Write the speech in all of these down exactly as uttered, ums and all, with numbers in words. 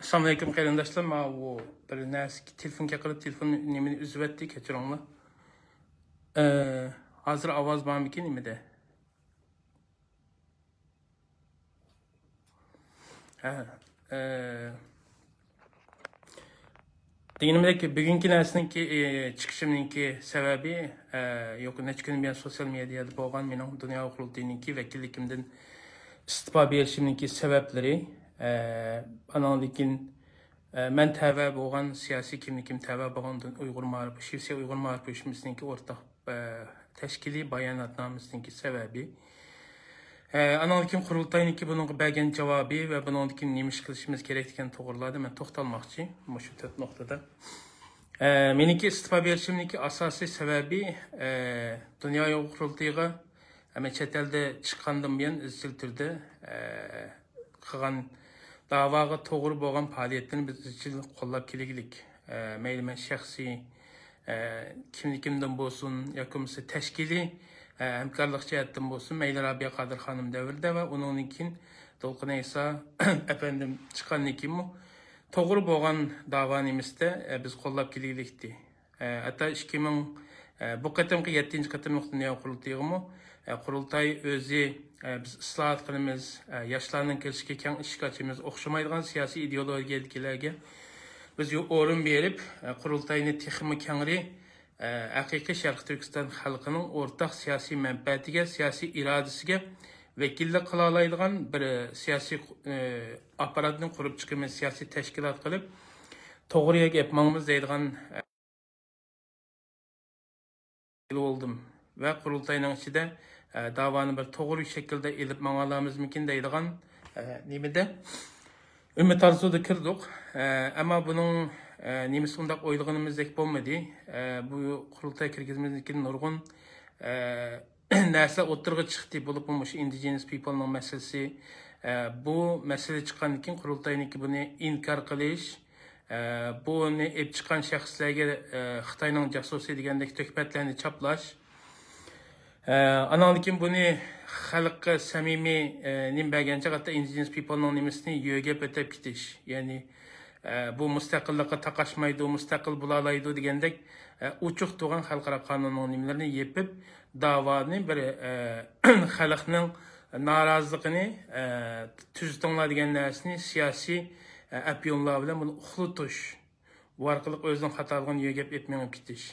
ئەسسالامۇئەلەيكۇم قېرىنداشلار، ماۋۇ بىر نەرسە، تېلېفون چېقىلىپ، تېلېفون نېمىنى ئۈزۈۋەتتى، كەچۈرۈڭلار. ئە، ھازىر ئاۋاز بارمىكىن نېمىدە؟ ھە، ئە، دېگىنىمدەك، بۈگۈنكى نەرسىنىڭكى، ئە، چىقىشىمنىڭكى سەۋەبى، ئە، يۇقىرى نەچچە كۈن بۇيان سوتسىيال مېدىيادا بولغان مېنىڭ دۇنيا قۇرۇلتىيىنىڭكى ۋەكىللىكىمدىن ئىستېپا بېرىشىمنىڭكى سەۋەبلىرى، ئە، ئاناندىن كېيىن، ئە، مەن تەۋە بولغان سىياسىي كىملىكىم تەۋە بولغان ئۇيغۇر مائارىپ، شىۋېتسىيە ئۇيغۇر مائارىپ ئۇيۇشمىسىنىڭكى ئورتاق، ئە، تەشكىلىي باياناتنامىسىنىڭكى سەۋەبى. ئە، ئاناندىن كېيىن قۇرۇلتاينىڭكى بۇنىڭغا بەرگەن جاۋابى ۋە بۇنىڭدىن كېيىن نېمە ئىش قىلىشىمىز كېرەكلىكىنى توغرىلاردا مەن توختالماقچى، مۇشۇ تۆت نۇقتىدا. ئە، مېنىڭكى ئىستېپا بېرىشىمنىڭكى ئاساسىي سەۋەبى، ئە، دۇنيا ئۇيغۇر قۇرۇلتىيىغا، ئە، مەن چەت ئەلدە چىققاندىن بۇيان ئىزچىل تۈردە، ئە، قىلغان داۋاغا توغرا بولغان پائالىيەتلىرىنى بىز ئىزچىل قوللاپ كېلىگلىك. ئە، مەيلى مەن شەخسىي، ئە، كىملىكىمدىن بولسۇن، ياكى بولمىسا تەشكىلىي، ئە، ھەمكارلىق جەھەتتىن بولسۇن، مەيلى رابىيە قادىر خانىم دەۋرىدە ۋە ئۇنىڭدىن كېيىن دولقۇن ئەيسا ئەپەندىم چىققاندىن كېيىنمۇ توغرا بولغان داۋا نېمىسىدە، ئە، بىز قوللاپ كېلىگلىكتى. ئە، ھەتتا ئىككى مىڭ، ئە، بۇ قېتىمقى يەتتىنچى قېتىملىق دۇنيا قۇرۇلتىيىغىمۇ، ئە، قۇرۇلتاي ئۆزى، ئە، بىز ئىسلاھات قىلىمىز، ئە، ياشلارنىڭ كېلىشىگە كەڭ ئىشىك ئاچىمىز، ئوخشىمايدىغان سىياسىي ئىدېئولوگىيەدىكىلەرگە بىز يو-، ئورۇن بېرىپ، ئە، قۇرۇلتاينى تېخىمۇ كەڭرى، ئە، ھەقىقىي شەرقىي تۈركىستان خەلقىنىڭ ئورتاق سىياسىي مەنپەئەتىگە، سىياسىي ئىرادىسىگە ۋەكىللىك قىلالايدىغان بىر، ئە، سىياسىي، ئە، ئاپپاراتنى قۇرۇپ چىقىمىز، سىياسىي تەشكىلات قىلىپ، توغرا يەرگە ئېلىپ ماڭىمىز دەيدىغان، ئە، بولدۇم ۋە قۇرۇلتاينىڭ ئىچىدە، ئە، داۋانى بىر توغرا شەكىلدە ئېلىپ ماڭالامىزمىكىن دەيدىغان، ئە، نېمىدە ئۈمىد ئارزۇدا كىردۇق. ئە، ئەمما بۇنىڭ، ئە، نېمىسى ئۇنداق ئويلىغىنىمىزدەك بولمىدى. ئە، بۇ قۇرۇلتاي كىرگۈزمىدىن كېيىن نۇرغۇن، ئە، نەرسىلەر ئوتتۇرىغا چىقتى، بولۇپمۇ مۇشۇ ئىندىجېنس پىپلنىڭ مەسىلىسى. ئە، بۇ مەسىلە چىققاندىن كېيىن قۇرۇلتاينىڭكى بۇنى ئىنكار قىلىش، ئە، بۇنى ئېلىپ چىققان شەخسلەرگە، ئە، خىتاينىڭ جاسۇسى دېگەندەك تۆھمەتلەرنى چاپلاش. ئە، ئاناندىن كېيىن بۇنى خەلققە سەمىمىي، ئە، نېمە بەرگەن چاغدا ئىندىجېنس پىپلنىڭ نېمىسىنى يۆگەپ ئۆتەپ كېتىش. يەنى، ئە، بۇ مۇستەقىللىققا تاقاشمايدۇ، مۇستەقىل بولالايدۇ دېگەندەك، ئە، ئوچۇق تۇرغان خەلقئارا قانۇننىڭ نېمىلىرىنى يېپىپ، داۋانى بىر، ئە، خەلقنىڭ نارازىلىقىنى، ئە، تۈزىتىڭلار دېگەن نەرسىنى سىياسىي، ئە، ئەپيۇنلار بىلەن بۇنى ئۇخلىتىش. بۇ ئارقىلىق ئۆزىنىڭ خاتالىقىنى يۆگەپ ئېلىپ مېڭىپ كېتىش.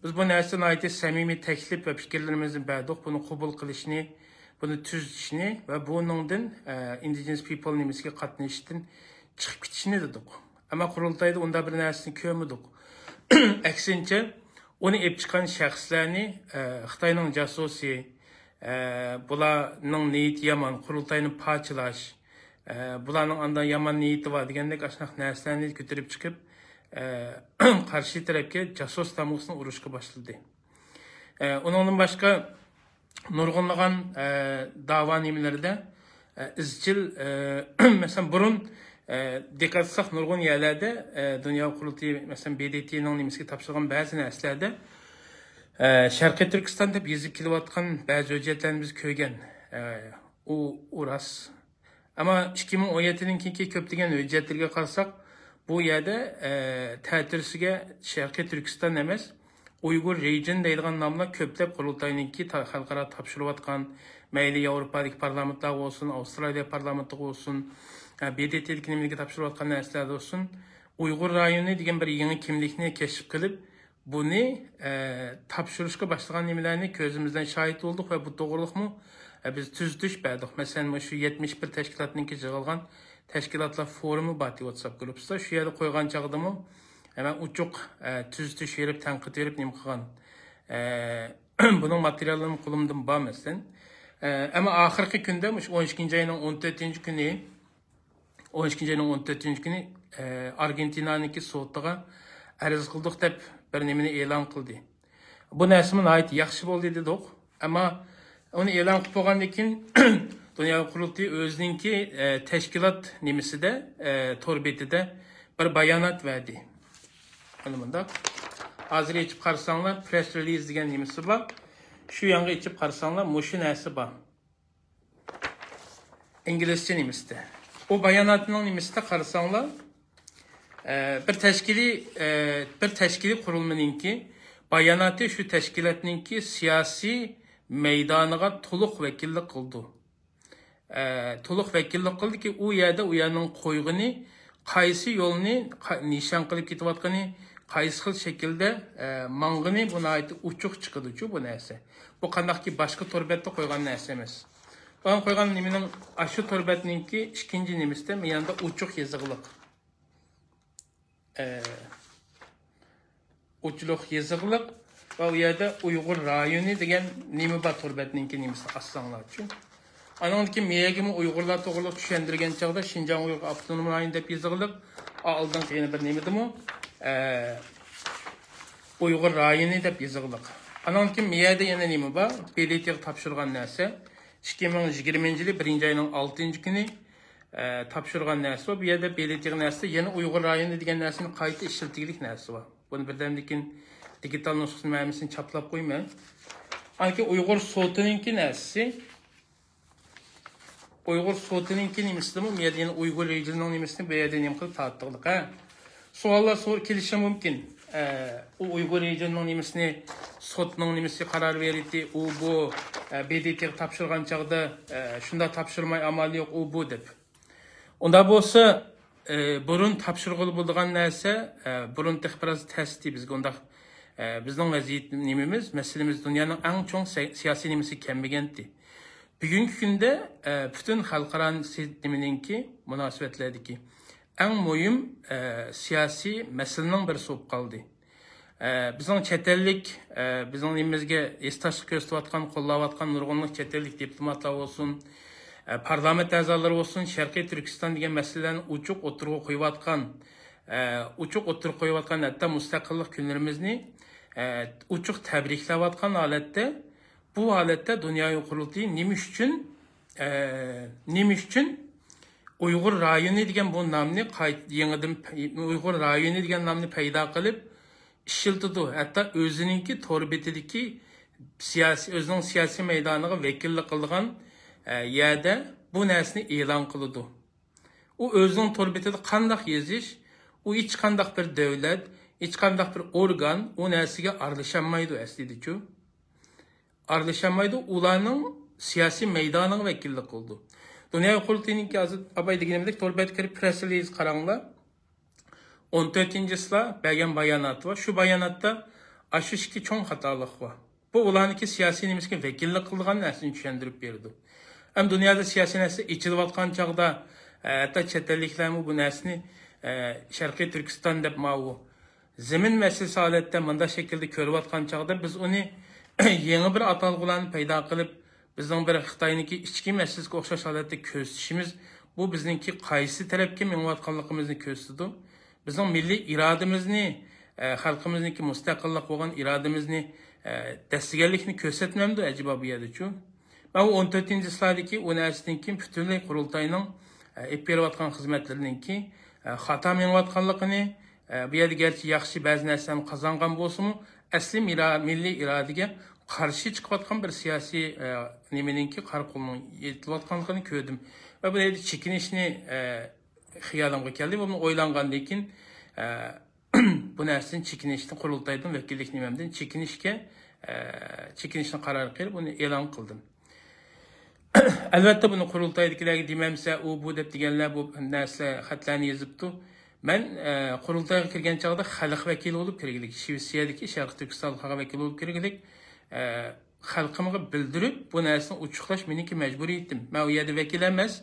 بىز بۇ نەرسىدە ناھايىتى سەمىمىي تەكلىپ ۋە پىكىرلىرىمىزنى بەردۇق. بۇنى قوبۇل قىلىشنى، بۇنى تۈزىتىشنى ۋە بۇنىڭدىن، ئە، ئىندىجېنس پىپل نېمىسىگە قاتنىشىشتىن چىقىپ كېتىشنى دېدۇق. ئەمما قۇرۇلتايدا ئۇنداق بىر نەرسىنى كۆرمىدۇق. ئەكسىنچە، ئۇنى ئېلىپ چىققان شەخسلەرنى، ئە، خىتاينىڭ جاسۇسى، ئە، بۇلارنىڭ نىيىتى يامان، قۇرۇلتاينى پارچىلاش، ئە، بۇلارنىڭ ئاندا يامان نىيىتى بار دېگەندەك ئاشۇنداق نەرسىلەرنى كۆتۈرۈپ چىقىپ، ئە، قارشى تەرەپكە جاسۇس تامغىسىنى ئۇرۇشقا باشلىدى. ئە، ئۇنىڭدىن باشقا نۇرغۇنلىغان، ئە، داۋا نېمىلىرىدە، ئە، ئىزچىل، ئە، مەسىلەن، بۇرۇن، ئە، دىققەت قىلساق نۇرغۇن يەرلەردە، ئە، دۇنيا قۇرۇلتىيى، مەسىلەن، ب د ت نىڭ نېمىسىگە تاپشۇرغان بەزى نەرسىلەردە، ئە، شەرقىي تۈركىستان دەپ يېزىپ كېلىۋاتقان بەزى ھۆججەتلەرنى بىز كۆرگەن. ئە، ئۇ، ئۇ راست. ئەمما ئىككى مىڭ ئون يەتتىدىن كېيىنكى كۆپلىگەن ھۆججەتلەرگە قارىساق، بۇ يەردە، ئە، تەتۈرىسىگە شەرقىي تۈركىستان ئەمەس، ئۇيغۇر رېجىن دەيدىغان ناملار كۆپلەپ قۇرۇلتاينىڭكى تا-، خەلقئارا تاپشۇرۇۋاتقان، مەيلى ياۋروپادىكى پارلامېنتلارغا بولسۇن، ئاۋسترالىيە پارلامېنتىغا بولسۇن، ئە، ب د ت دىكى نېمىلەرگە تاپشۇرۇۋاتقان نەرسىلەردە بولسۇن، ئۇيغۇر رايونى دېگەن بىر يېڭى كىملىكنى كەشىپ قىلىپ، بۇنى، ئە، تاپشۇرۇشقا باشلىغان نېمىلەرنى كۆزىمىزدىن شاھىت بولدۇق ۋە بۇ توغرىلىقمۇ، ئە، بىز تۈزىتىش بەردۇق. مەسىلەن، مۇشۇ يەتمىش بىر تەشكىلاتنىڭكى يىغىلغان تەشكىلاتلار فورۇمى بار واتساپ گۇرۇپپىسىدا. شۇ يەردە قويغان چاغدىمۇ، ئە، مەن ئوچۇق، ئە، تۈزىتىش بېرىپ، تەنقىد بېرىپ نېمە قىلغان. ئە، بۇنىڭ ماتېرىياللىرىمۇ قولۇمدىمۇ بار، مەسىلەن. ئە، ئەمما ئاخىرقى كۈندە، مۇشۇ ئون ئىككىنچى ئاينىڭ ئون تۆتىنچى كۈنى، ئون ئىككىنچى ئاينىڭ ئون تۆتىنچى كۈنى، ئە، ئارگېنتىنانىڭكى سوتىغا ئەرز قىلدۇق دەپ بىر نېمىنى ئېلان قىلدى. بۇ نەرسىمۇ ناھايىتى ياخشى بولدى دېدۇق. ئەمما ئۇنى ئېلان قىلىپ بولغاندىن كېيىن، دۇنيا قۇرۇلتىيى ئۆزىنىڭكى، ئە، تەشكىلات نېمىسىدە، ئە، تور بېتىدە بىر بايانات بەردى. مانا مۇنداق. ھازىر ئېچىپ قارىساڭلار، پرېس رېلىز دېگەن نېمىسى بار. شۇ يانغا ئېچىپ قارىساڭلار، مۇشۇ نەرسە بار. ئىنگلىزچە نېمىسىدە. ئۇ باياناتنىڭ نېمىسىدە قارىساڭلار، ئە، بىر تەشكىلىي، ئە، بىر تەشكىلىي قۇرۇلمىنىڭكى باياناتى شۇ تەشكىلاتنىڭكى سىياسىي مەيدانىغا تولۇق ۋەكىللىك قىلىدۇ. ئە، تولۇق ۋەكىللىك قىلدىكى، ئۇ يەردە ئۇ يەرنىڭ قويغىنى، قايسى يولنى قا-، نىشان قىلىپ كېتىۋاتقىنى، قايسى خىل شەكىلدە، ئە، ماڭغىنى بۇ ناھايىتى ئوچۇق چىقىدۇچۇ بۇ نەرسە. بۇ قانداقكى باشقا تور بەتتە قويغان نەرسە ئەمەس. بۇ قويغان نېمىنىڭ، ئاشۇ تور بەتنىڭكى ئىككىنچى نېمىسىدە مەيداندا ئوچۇق يېزىقلىق. ئە، ئوچۇق يېزىقلىق ۋە ئۇ يەردە ئۇيغۇر رايونى دېگەن نېمە بار تور بەتنىڭكى نېمىسىنى ئاچساڭلارچۇ. ئانىڭدىن كېيىن مېيەگىمۇ ئۇيغۇرلار توغرىلىق چۈشەندۈرگەن چاغدا شىنجاڭ ئۇيغۇر ئاپتونوم رايونى دەپ يېزىقلىق، ئا، ئالدىنقى يەنە بىر نېمىدىمۇ، ئە، ئۇيغۇر رايونى دەپ يېزىقلىق. ئانىڭدىن كېيىن مېيەدە يەنە نېمە بار؟ بې دې تېغا تاپشۇرغان نەرسە. ئىككى مىڭ يىگىرمىنچى يىلى بىرىنچى ئاينىڭ ئالتىنچى كۈنى، ئە، تاپشۇرغان نەرسە بار. بۇ يەردە بې دې تېغا نەرسىدە يەنە ئۇيغۇر رايونى دېگەن نەرسىنى قايتا ئىشلىتىگلىك نەرسە بار. بۇنى بىردەمدىن كېيىن دىگىتال نۇسخىسىنى ھەممىسىنى چاپلاپ قويىمەن. ئانكى ئۇيغۇر سوتىنىڭكى نەرسىسى، ئۇيغۇر سوتىنىڭكى نېمىسىدىمۇ بۇ يەردە يەنە ئۇيغۇر رېجىنىڭ نېمىسىنى بۇ يەردە نېمە قىلىپ تارتتۇقلۇق، ھە؟ سوئاللار سور-، كېلىشى مۇمكىن. ئە، ئۇ ئۇيغۇر رېجىنىڭ نېمىسىنى سوتنىڭ نېمىسى قارار بېرىتتى، ئۇ بۇ، ئە، بې دې تېغا تاپشۇرغان چاغدا، ئە، شۇنداق تاپشۇرماي ئامال يوق، ئۇ بۇ دەپ. ئۇنداق بولسا، ئە، بۇرۇن تاپشۇرغىلى بولىدىغان نەرسە، ئە، بۇرۇن تېخى بىراز تەستى بىزگە ئۇنداق، ئە، بىزنىڭ ۋەزىيەت نېمىمىز، مەسىلىمىز دۇنيانىڭ ئەڭ چوڭ سە-، سىياسىي نېمىسى كەلمىگەنتى. بۈگۈنكى كۈندە، ئە، پۈتۈن خەلقئارا سى-، نېمىنىڭكى مۇناسىۋەتلەردىكى ئەڭ مۇھىم، ئە، سىياسىي مەسىلىنىڭ بىرسى بولۇپ قالدى. ئە، بىزنىڭ چەت ئەللىك، ئە، بىزنىڭ نېمىمىزگە ھېسداشلىق كۆرسىتىۋاتقان، قوللاۋاتقان نۇرغۇنلۇق چەت ئەللىك دىپلوماتلار بولسۇن، ئە، پارلامېنت ئەزالىرى بولسۇن، شەرقىي تۈركىستان دېگەن مەسىلىلەرنى ئوچۇق ئوتتۇرىغا قويۇۋاتقان، ئە، ئوچۇق ئوتتۇرىغا قويۇۋاتقان، ھەتتا مۇستەقىللىق كۈنلىرىمىزنى، ئە، ئوچۇق تەبرىكلەۋاتقان ھالەتتە، بۇ ھالەتتە دۇنيا قۇرۇلتىيى نېمە ئۈچۈن، ئە، نېمە ئۈچۈن ئۇيغۇر رايونى دېگەن بۇ نامنى قايت-، يېڭىدىن پەي-، ئۇيغۇر رايونى دېگەن نامنى پەيدا قىلىپ ئىشلىتىدۇ؟ ھەتتا ئۆزىنىڭكى تور بېتىدىكى سىياسىي، ئۆزىنىڭ سىياسىي مەيدانىغا ۋەكىللىك قىلىدىغان، ئە، يەردە بۇ نەرسىنى ئېلان قىلىدۇ. ئۇ ئۆزىنىڭ تور بېتىدە قانداق يېزىش، ئۇ ھېچقانداق بىر دۆلەت، ھېچقانداق بىر ئورگان ئۇ نەرسىگە ئارىلىشالمايدۇ ئەسلىدىچۇ. ئارىلىشالمايدۇ، ئۇلارنىڭ سىياسىي مەيدانىغا ۋەكىللىك قىلىدۇ. دۇنيا قۇرۇلتىيىنىڭكى ھازىر ئاباي دېگىنىمدەك تور بەتكە كىرىپ پرېس رېلىز قاراڭلار. ئون تۆتىنچى چىسلا بەرگەن باياناتى بار. شۇ باياناتتا ئاشۇ ئىككى چوڭ خاتالىق بار. بۇ ئۇلارنىڭكى سىياسىي نېمىسىگە ۋەكىللىك قىلىدىغان نەرسىنى چۈشەندۈرۈپ بېرىدۇ. ھەم دۇنيادا سىياسىي نەرسە ئېچىلىۋاتقان چاغدا، ئە، ھەتتا چەت ئەللىكلەرمۇ بۇ نەرسىنى، ئە، شەرقىي تۈركىستان دەپ ماۋۇ زېمىن مەسىلىسى ھالەتتە مۇنداق شەكىلدە كۆرۈۋاتقان چاغدا بىز ئۇنى يېڭى بىر ئاتالغۇلارنى پەيدا قىلىپ، بىزنىڭ بىر خىتاينىڭكى ئىچكى مەسىلىسىگە ئوخشاش ھالەتتە كۆرسىتىشىمىز، بۇ بىزنىڭكى قايسى تەرەپكە مېڭىۋاتقانلىقىمىزنى كۆرسىتىدۇ. بىزنىڭ مىللىي ئىرادىمىزنى، ئە، خەلقىمىزنىڭكى مۇستەقىللىق بولغان ئىرادىمىزنى، ئە، دەسسىگەنلىكنى كۆرسەتمەمدۇ ئەجەبا بۇ يەردىچۇ؟ مەن ئۇ ئون تۆتىنچى چىسلادىكى ئۇ نەرسىدىن كېيىن پۈتۈنلەي قۇرۇلتاينىڭ، ئە، ئېلىپ بېرىۋاتقان خىزمەتلىرىنىڭكى، ئە، خاتا مېڭىۋاتقانلىقىنى، ئە، بۇ يەردە گەرچە ياخشى بەزى نەرسىلەرنى قازانغان بولسىمۇ، ئەسلى مىرا-، مىللىي ئىرادىگە قارشى چىقىۋاتقان بىر سىياسىي، ئە، نېمىنىڭكى قارا قولنىڭ يېتىلىۋاتقانلىقىنى كۆردۈم. ۋە بۇ يەردە چېكىنىشنى، ئە، خىيالىمغا كەلدى. بۇنى ئويلانغاندىن كېيىن، ئە، بۇ نەرسىدىن چېكىنىشنى، قۇرۇلتايدىن ۋەكىللىك نېمەمدىن چېكىنىشكە، ئە، چېكىنىشنى قارار قىلىپ، ئۇنى ئېلان قىلدىم. ئەلۋەتتە، بۇنى قۇرۇلتايدىكىلەرگە دېمەمسە، ئۇ، بۇ دەپ دېگەنلەر بۇ نەرسىلەر، خەتلەرنى يېزىپتۇ. مەن، ئە، قۇرۇلتايغا كىرگەن چاغدا خەلق ۋەكىلى بولۇپ كىرگىلىك، شىۋېتسىيەدىكى شەرقىي تۈركىستان خەلق ۋەكىلى بولۇپ كىرگىلىك، ئە، خەلقىمغا بىلدۈرۈپ، بۇ نەرسىنى ئوچۇقلاش مېنىڭكى مەجبۇرىيىتىم. مەن ئۇ يەردە ۋەكىل ئەمەس.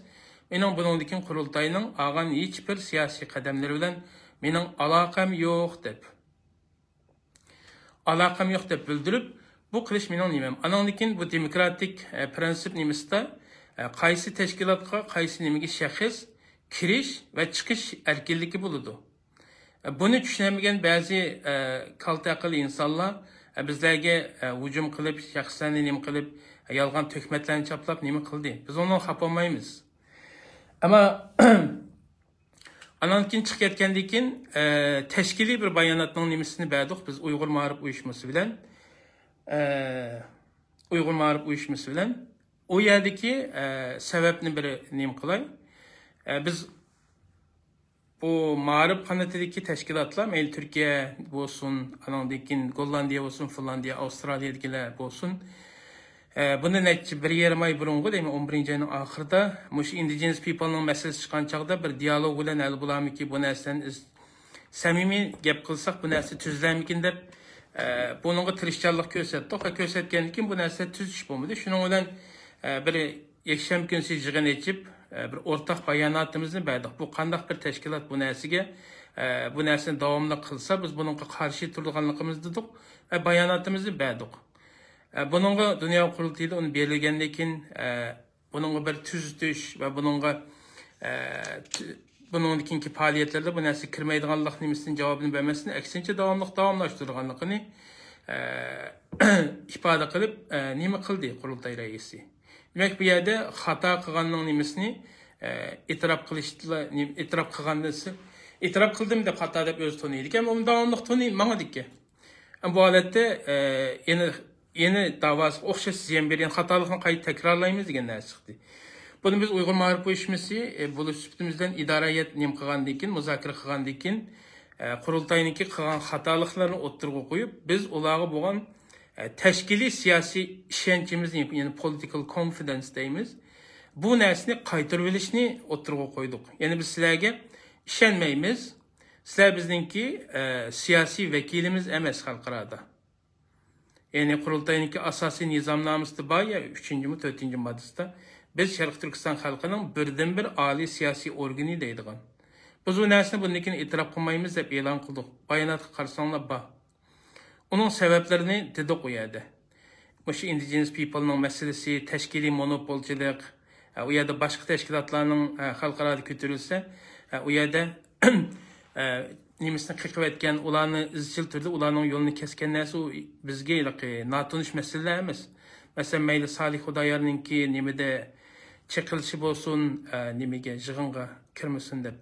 مېنىڭ بۇنىڭدىن كېيىن قۇرۇلتاينىڭ ئالغان ھېچ بىر سىياسىي قەدەملىرى بىلەن مېنىڭ ئالاقەم يوق دەپ. ئالاقەم يوق دەپ بىلدۈرۈپ، بۇ قىلىش مېنىڭ نېمەم. ئانىڭدىن كېيىن بۇ دېموكراتىك، ئە، پىرىنسىپ نېمىسىدا، ئە، قايسى تەشكىلاتقا، قايسى نېمىگە شەخس كىرىش ۋە چىقىش ئەركىنلىكى بولىدۇ. ئە، بۇنى چۈشىنەلمىگەن بەزى، ئە، كالتە ئەقىل ئىنسانلار، ئە، بىزلەرگە، ئە، ھۇجۇم قىلىپ، شەخسلەرنى نېمە قىلىپ، يالغان تۆھمەتلەرنى چاپلاپ نېمە قىلدى. بىز ئۇنىڭغا خاپا بولمايمىز. ئەمما ئانان كېيىن چىقىپ كەتكەندىن كېيىن، ئە، تەشكىلىي بىر باياناتنىڭ نېمىسىنى بەردۇق بىز ئۇيغۇر مائارىپ ئۇيۇشمىسى بىلەن. ئە، ئۇيغۇر مائارىپ ئۇيۇشمىسى بىلەن. ئۇ يەردىكى، ئە، سەۋەبنى بىر نېمە قىلاي. ئە، بىز بۇ مائارىپ قانىتىدىكى تەشكىلاتلار، مەيلى تۈركىيە بولسۇن، ئانىڭدىن كېيىن گوللاندىيە بولسۇن، فىنلاندىيە، ئاۋسترالىيەدىكىلەر بولسۇن، ئە، بۇنى نەچچە، بىر يېرىم ئاي بۇرۇنغۇ دەيمەن، ئون بىرىنچى ئاينىڭ ئاخىرىدا مۇشۇ ئىندىجېنس پىپلنىڭ مەسىلىسى چىققان چاغدا بىر دىيالوگ بىلەن ھەل بولارمىكى، بۇ نەرسىلەرنى ئىز-، سەمىمىي گەپ قىلساق، بۇ نەرسە تۈزۈلەرمىكىن دەپ، ئە، بۇنىڭغا تىرىشچانلىق كۆرسەتتۇق ۋە كۆرسەتكەندىن كېيىن بۇ نەرسىلەر تۈزۈش بولمىدى. شۇنىڭ بىلەن، ئە، بىر يەكشەنبە كۈنىسى يىغىن ئېچىپ، ئە، بىر ئورتاق باياناتىمىزنى بەردۇق. بۇ قانداق بىر تەشكىلات بۇ نەرسىگە، ئە، بۇ نەرسىنى داۋاملىق قىلسا، بىز بۇنىڭغا قارشى تۇرىدىغانلىقىمىزنى دېدۇق ۋە باياناتىمىزنى بەردۇق. ئە، بۇنىڭغا دۇنيا قۇرۇلتىيىدا ئۇنى بېرىلگەندىن كېيىن، ئە، بۇنىڭغا بىر تۈزىتىش ۋە بۇنىڭغا، ئە، تۈ-، بۇنىڭدىن كېيىنكى پائالىيەتلەردە بۇ نەرسە كىرمەيدىغانلىق نېمىسىنى جاۋابىنى بەرمەستىن، ئەكسىنچە داۋاملىق داۋاملاشتۇرىدىغانلىقىنى، ئە، ئىپادە قىلىپ، ئە، نېمە قىلدى قۇرۇلتاي رەئىسى؟ دېمەك، بۇ يەردە خاتا قىلغاننىڭ نېمىسىنى، ئە، ئېتىراپ قىلىشلا، نېمە، ئېتىراپ قىلغاننى، ئېتىراپ قىلدىم دەپ خاتا دەپ ئۆزى تونۇيدىكەن، ئۇنى داۋاملىق تونۇي ماڭىدىكەن. بۇ ھالەتتە، ئە، يەنە، يەنە داۋاسىغا ئوخشاش زىيان بەرگەن خاتالىقنى قايتا تەكرارلايمىز دېگەن نەرسە چىقتى. بۇنى بىز ئۇيغۇر مائارىپ ئۇيۇشمىسى، ئە، بولۇش سۈپىتىمىز بىلەن ئىدارە ھەيئەت نېمە قىلغاندىن كېيىن، مۇزاكىرە قىلغاندىن كېيىن، ئە، قۇرۇلتاينىڭكى قىلغان خاتالىقلىرىنى ئوتتۇرىغا قويۇپ، بىز ئۇلارغا بولغان، ئە، تەشكىلىي سىياسىي ئىشەنچىمىزنى، يەنى political confidence دەيمىز، بۇ نەرسىنى قايتۇرۇۋېلىشنى ئوتتۇرىغا قويدۇق. يەنى بىز سىلەرگە ئىشەنمەيمىز، سىلەر بىزنىڭكى، ئە، سىياسىي ۋەكىلىمىز ئەمەس خەلقئارادا. يەنى قۇرۇلتاينىڭكى ئاساسىي نىزامنامىسىدا بار يا ئۈچىنچىمۇ، تۆتىنچى ماددىسىدا بىز شەرقىي تۈركىستان خەلقىنىڭ بىردىنبىر ئالىي سىياسىي ئورگىنى دەيدىغان. بىز ئۇ نەرسىنى بۇندىن كېيىن ئېتىراپ قىلمايمىز دەپ ئېلان قىلدۇق. باياناتقا قارىساڭلار بار. ئۇنىڭ سەۋەبلىرىنى دېدۇق ئۇ يەردە. مۇشۇ ئىندىجېنس پىپلنىڭ مەسىلىسى، تەشكىلىي مونوپولچىلىق، ئە، ئۇ يەردە باشقا تەشكىلاتلارنىڭ، ئە، خەلقئارادا كۆتۈرۈلسە، ئە، ئۇ يەردە، ئە، نېمىسىنى قېقىۋەتكەن، ئۇلارنى ئىزچىل تۈردە ئۇلارنىڭ يولىنى كەسكەن نەرسە، ئۇ بىزگە ھېلىقى ناتونۇش مەسىلىلەر ئەمەس. مەسىلەن، مەيلى سالىھ خۇدايارنىڭكى نېمىدە چېقىلىشى بولسۇن، ئە، نېمىگە، يىغىنغا كىرمىسۇن دەپ.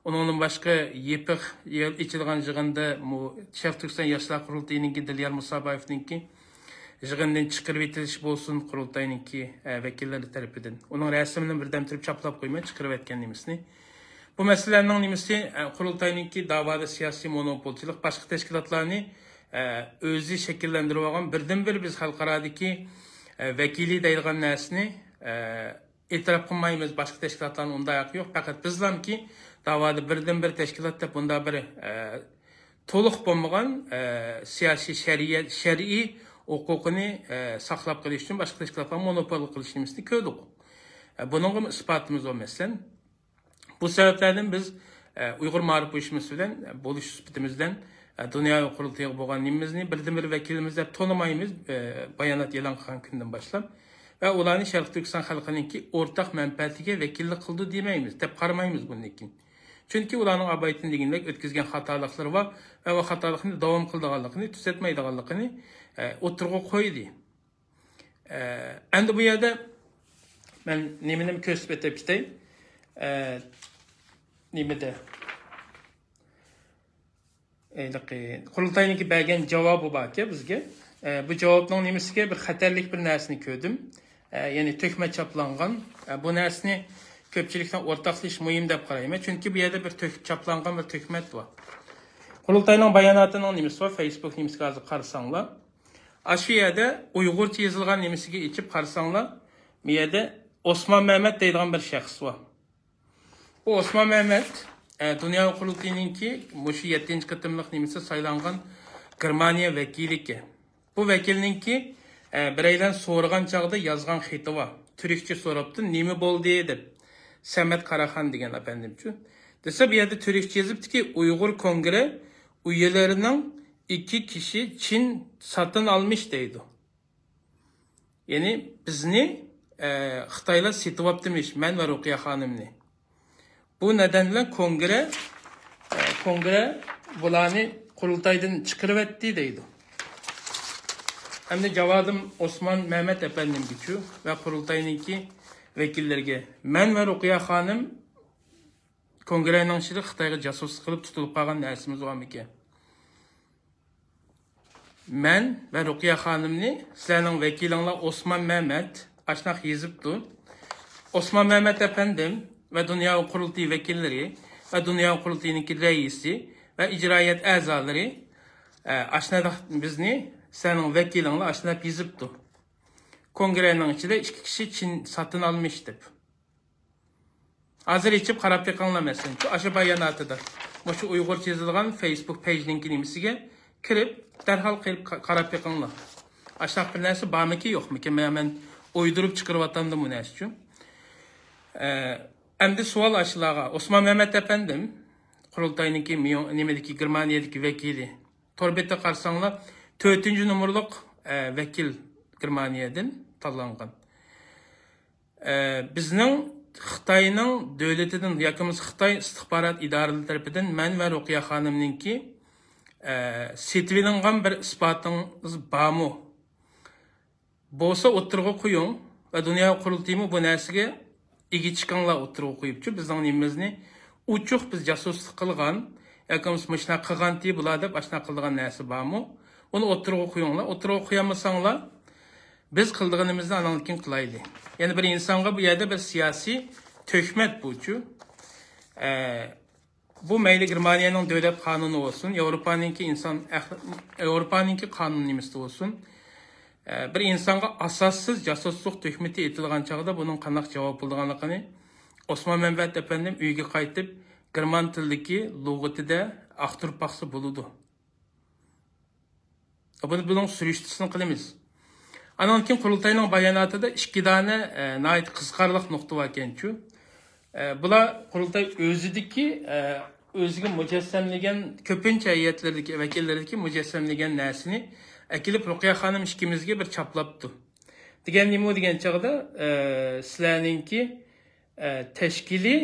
ئۇنىڭدىن باشقا يېپىق يول ئېچىلغان يىغىندا مۇ-، شەرقىي تۈركىستان ياشلار قۇرۇلتىيىنىڭكى دىليار مۇسابايېۋنىڭكى يىغىندىن چىقىرىۋېتىلىشى بولسۇن، قۇرۇلتاينىڭكى، ئە، ۋەكىللىرى تەرىپىدىن. ئۇنىڭ رەسىمىنى بىردەم تۇرۇپ چاپلاپ قويماي، چىقىرىۋەتكەن نېمىسىنى. بۇ مەسىلىلەرنىڭ نېمىسى، ئە، قۇرۇلتاينىڭكى داۋادا سىياسىي مونوپولچىلىق، باشقا تەشكىلاتلارنى، ئە، ئۆزى شەكىللەندۈرۈۋالغان بىردىنبىر بىز خەلقئارادىكى، ئە، ۋەكىلى دەيدىغان نەرسىنى، ئە، ئېتىراپ قىلمايمىز، باشقا تەشكىلاتلارنىڭ ئۇنداق ھەققى يوق. پەقەت بىزلامكى داۋادا بىردىنبىر تەشكىلات دەپ بۇنداق بىر، ئە، تولۇق بولمىغان، ئە، سىياسىي شەرىئەت، شەرئىي ھوقۇقىنى، ئە، ساقلاپ قېلىش ئۈچۈن باشقا تەشكىلاتلارغا مونوپول قىلىش نېمىسىنى كۆردۇق. ئە، بۇنىڭغىمۇ ئىسپاتىمىز بار، مەسىلەن. بۇ سەۋەبلەردىن بىز، ئە، ئۇيغۇر مائارىپ ئۇيۇشمىسى بىلەن، ئە، بولۇش سۈپىتىمىز بىلەن، ئە، دۇنيا قۇرۇلتىيىغا بولغان نېمىمىزنى بىردىنبىر ۋەكىلىمىز دەپ تونۇمايمىز، ئە، بايانات ئېلان قىلغان كۈندىن باشلاپ. ۋە ئۇلارنى شەرقىي تۈركىستان خەلقىنىڭكى ئورتاق مەنپەئەتىگە ۋەكىللىك قىلىدۇ دېمەيمىز، دەپ قارىمايمىز بۇندىن كېيىن. چۈنكى ئۇلارنىڭ ئابايتىن دېگىنىدەك ئۆتكۈزگەن خاتالىقلىرى بار ۋە ئۇ خاتالىقنى داۋام قىلىدىغانلىقىنى، تۈزەتمەيدىغانلىقىنى، ئە، ئوتتۇرىغا قويدى. ئە، ئەمدى بۇ يەردە مەن نېمىنى كۆرسىتىپ ئۆتۈپ كېتەي. ئە، نېمىدە؟ ھېلىقى قۇرۇلتاينىڭكى بەرگەن جاۋابى باركەن بىزگە. ئە، بۇ جاۋابنىڭ نېمىسىگە بىر خەتەرلىك بىر نەرسىنى كۆردۈم. ئە، يەنى تۆھمەت چاپلانغان. ئە، بۇ نەرسىنى كۆپچىلىكنىڭ ئورتاقلىشىشى مۇھىم دەپ قارايمەن. چۈنكى بۇ يەردە بىر تۆھمەت چاپلانغان بىر تۆھمەت بار. قۇرۇلتاينىڭ باياناتىنىڭ نېمىسى بار؟ فېيسبۇك نېمىسىگە ھازىر قارىساڭلار. ئاشۇ يەردە ئۇيغۇرچە يېزىلغان نېمىسىگە ئېچىپ قارىساڭلار، بۇ يەردە ئوسمان مەمەت دەيدىغان بىر شەخس بار. بۇ ئوسمان مەمەت، ئە، دۇنيا قۇرۇلتىيىنىڭكى مۇشۇ يەتتىنچى قېتىملىق نېمىسى سايلانغان گېرمانىيە ۋەكىلى ئىكەن. بۇ ۋەكىلنىڭكى، ئە، بىرەيلەن سورىغان چاغدا يازغان خېتى بار. تۈركچە سوراپتۇ، نېمە بولدى دەپ. سەمەت قاراخان دېگەن ئەپەندىمچۇ. دېسە، بۇ يەردە تۈركچە يېزىپتىكى، ئۇيغۇر كونگرې ئۈيىلىرىنىڭ ئىككى كىشى چىن ساتىن ئالمىش دەيدۇ. يەنى بىزنى، ئە، خىتايلار سېتىۋاپتىمىش، مەن ۋە رۇقىيە خانىمنى. بۇ نەدەن بىلەن كونگرې، ئە، كونگرې بۇلارنى قۇرۇلتايدىن چىقىرىۋەتتى دەيدۇ. ئەمدى جاۋابىم ئوسمان مەمەت ئەپەندىمگىچۇ ۋە قۇرۇلتاينىڭكى ۋەكىللىرىگە، مەن ۋە رۇقىيە خانىم كونگرېنىڭ ئىچىدە خىتايغا جاسۇسلۇق قىلىپ تۇتۇلۇپ قالغان نەرسىمىز بارمىكەن؟ مەن ۋە رۇقىيە خانىمنى سىلەرنىڭ ۋەكىلىڭلار ئوسمان مەمەت ئاشۇنداق يېزىپتۇ. ئوسمان مەمەت ئەپەندىم ۋە دۇنيا قۇرۇلتىيى ۋەكىللىرى ۋە دۇنيا قۇرۇلتىيىنىڭكى رەئىسى ۋە ئىجرائىيەت ئەزالىرى، ئە، ئاشۇنداق بىزنى، سەنىڭ ۋەكىلىڭلار ئاشۇنداق يېزىپتۇ. كونگرېنىڭ ئىچىدە ئىككى كىشى چىن ساتىن ئالمىش دەپ. ھازىر ئېچىپ قاراپ بېقىڭلار، مەسىلەن، شۇ ئاشۇ باياناتىدا، مۇشۇ ئۇيغۇرچە يېزىلغان فېيسبۇك پېيجنىڭكى نېمىسىگە كىرىپ، دەرھال كىرىپ قا-، قاراپ بېقىڭلار. ئاشۇنداق بىر نەرسە بارمىكى، يوقمىكى؟ مەن، مەن ئويدۇرۇپ چىقىرىۋاتامدىم بۇ نەرسە ئۈچۈن. ئە، ئەمدى سوئال ئاشۇلارغا. ئوسمان مەمەت ئەپەندىم، قۇرۇلتاينىڭكى ميۇ-، نېمىدىكى، گېرمانىيەدىكى ۋەكىلى. تور بېتىگە قارىساڭلار، تۆتىنچى نومۇرلۇق، ئە، ۋەكىل گېرمانىيەدىن تاللانغان. ئە، بىزنىڭ خىتاينىڭ دۆلىتىدىن ياكى بولمىسا خىتاي ئىستىخبارات ئىدارىلىرى تەرىپىدىن مەن ۋە رۇقىيە خانىمنىڭكى، ئە، سېتىۋېلىنغان بىر ئىسپاتىڭىز بارمۇ؟ بولسا ئوتتۇرىغا قويۇڭ ۋە دۇنيا قۇرۇلتىيىمۇ بۇ نەرسىگە ئىگە چىقىڭلار ئوتتۇرىغا قويۇپچۇ، بىزنىڭ نېمىمىزنى ئوچۇق بىز جاسۇسلۇق قىلغان ياكى بولمىسا مۇشۇنداق قىلغانتى بۇلار دەپ ئاشۇنداق قىلىدىغان نەرسە بارمۇ؟ ئۇنى ئوتتۇرىغا قويۇڭلار. ئوتتۇرىغا قويالمىساڭلار، بىز قىلىدىغىنىمىزنى ئاناڭدىن كېيىن قىلايلى. يەنە بىر ئىنسانغا بۇ يەردە بىر سىياسىي تۆھمەت بۇچۇ. ئە، بۇ مەيلى گېرمانىيەنىڭ دۆلەت قانۇنى بولسۇن، ياۋروپانىڭكى ئىنسان ئەخ-، ياۋروپانىڭكى قانۇن نېمىسىدە بولسۇن، ئە، بىر ئىنسانغا ئاساسسىز جاسۇسلۇق تۆھمىتى ئېتىلغان چاغدا بۇنىڭ قانداق جاۋاب بولىدىغانلىقىنى ئوسمان مەمەت ئەپەندىم ئۆيىگە قايتىپ، گېرمان تىلىدىكى لۇغىتىدە ئاختۇرۇپ باقسا بولىدۇ. بۇنى، بۇنىڭ سۈرۈشتىسىنى قىلىمىز. ئانان كېيىن قۇرۇلتاينىڭ باياناتىدا ئىككى دانە، ئە، ناھايىتى قىزىقارلىق نۇقتا باركەنچۇ. ئە، بۇلار قۇرۇلتاي ئۆزىدىكى، ئە، ئۆزىگە مۇجەسسەملىگەن، كۆپىنچە ھەيئەتلىرىدىكى، ۋەكىللىرىدىكى مۇجەسسەملىگەن نەرسىنى ئەكېلىپ رۇقىيە خانىم ئىككىمىزگە بىر چاپلاپتۇ. دېگەن نېمە دېگەن چاغدا، ئە، سىلەرنىڭكى، ئە، تەشكىلىي،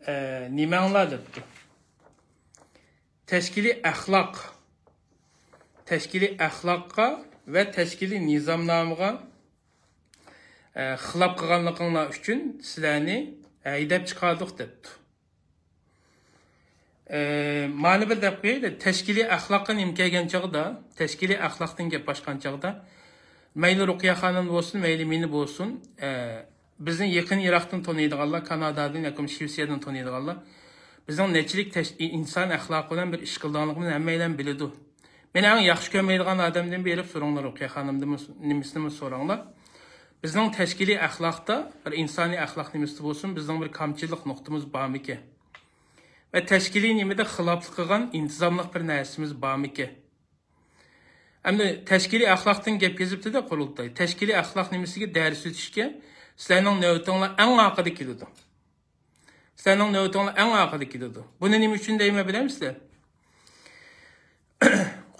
ئە، نېمەڭلار دەپتۇ. تەشكىلىي ئەخلاق، تەشكىلىي ئەخلاققا ۋە تەشكىلىي نىزامنامىغا، ئە، خىلاپ قىلغانلىقىڭلار ئۈچۈن سىلەرنى ھەيدەپ چىقاردۇق دەپتۇ. ئە، مانا بىر دەپ قويايلى، تەشكىلىي ئەخلاققا نېمە كەلگەن چاغدا، تەشكىلىي ئەخلاقتىن گەپ ئاچقان چاغدا، مەيلى رۇقىيە خانىم بولسۇن، مەيلى مېنى بولسۇن، ئە، بىزنى يېقىن يىراقتىن تونۇيدىغانلار، كانادادىن ياكى شىۋېتسىيەدىن تونۇيدىغانلار، بىزنىڭ نەچچىلىك تەش-، ئىنسان ئەخلاقى بىلەن بىر ئىش قىلىدىغانلىقىمىزنى ھەممەيلەن بىلىدۇ. مېنى ئەڭ ياخشى كۆرمەيدىغان ئادەمدىن بېرىپ سورۇڭلار، رۇقىيە خانىمدىنمۇ، نېمىسىنىمۇ سوراڭلار. بىزنىڭ تەشكىلىي ئەخلاقتا، بىر ئىنسانىي ئەخلاق نېمىسىدە بولسۇن، بىزنىڭ بىر كامچىلىق نۇقتىمىز بارمىكەن؟ ۋە تەشكىلىي نېمىدە خىلاپلىق قىلغان، ئىنتىزاملىق بىر نەرسىمىز بارمىكەن؟ ئەمدى تەشكىلىي ئەخلاقتىن گەپ يېزىپتۇ-دە قۇرۇلتاي. تەشكىلىي ئەخلاق نېمىسىگە دەرس ئۆتۈشكە سىلەرنىڭ نۆۋىتىڭلار ئەڭ ئارقىدا كېلىدۇ. سىلەرنىڭ نۆۋىتىڭلار ئەڭ ئارقىدا كېلىدۇ. بۇنى نېمە ئۈچۈن دەيمەن بىلەمسىلەر؟